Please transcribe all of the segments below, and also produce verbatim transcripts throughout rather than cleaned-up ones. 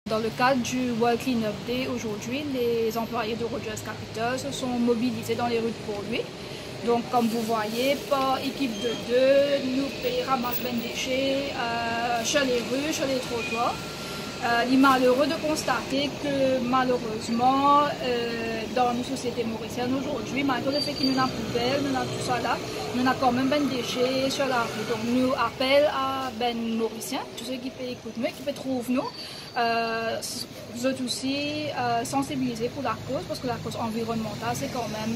Dans le cadre du World Cleanup Day aujourd'hui, les employés de Rogers Capital se sont mobilisés dans les rues de Port-Louis. Donc, comme vous voyez, par équipe de deux, nou pe ramas bann dese, euh, sur les rues, sur les trottoirs. Euh, li malere de konstate ke malerezman, euh, dan nou sosiete morisien aujourd'hui, malgre le fait ki nou ena poubel, nou ena tou sa la, nou ena kanmem bann dese sur la rue. Donc, nou apel a bann Morisien, tous ceux ki pe ekout nou e ki pe trouv nou, euh, s-, zot osi, euh, sansibilize pou lakoz, parski lakoz anvironmantal, se kanmem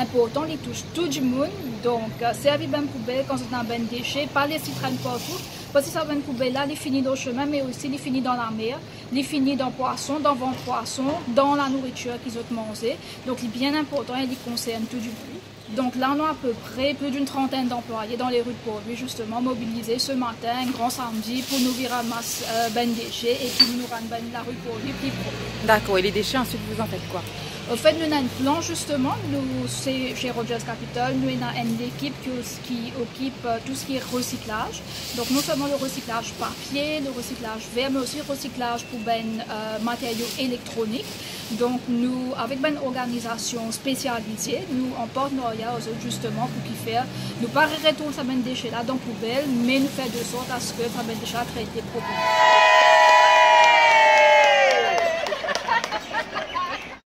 inportan, li tous tou dimoun. Donk, euh, servi bann poubel kan zot ena bann dese, pa les li trenn partou, parski sa bann poubel la, li fini dan sime, me osi li fini dan lamer, li fini dan pwason, dan vant pwason, dan lanouritir ki zot manze. Donk, li bien inportan e li konsern tou dimoun. Donc là, on a à peu près plus d'une trentaine d'employés dans les rues de Port-Louis, justement, mobilisés ce matin, gran samdi, pou nou vinn ramas, euh, bann dese e pou nou rann bann lari Port-Louis pli prop. D'accord, et les déchets, ensuite, vous en faites quoi ? Au fait, nou ena enn plan, justement, nou, se, chez Rogers Capital, nou ena enn lekip ki, ki okip, euh, tout ce qui est recyclage. Donc, non seulement le recyclage papier, le recyclage verre, mais aussi le recyclage pou bann, euh, matériaux électroniques. Donk, nou, avek bann organizasion spesialize, nou an partenarya ar zot, justement, pou ki fer nou pa retourn sa bann dese la dan poubel, me nou fer de sort a se ke sa bann dese la trete propreman.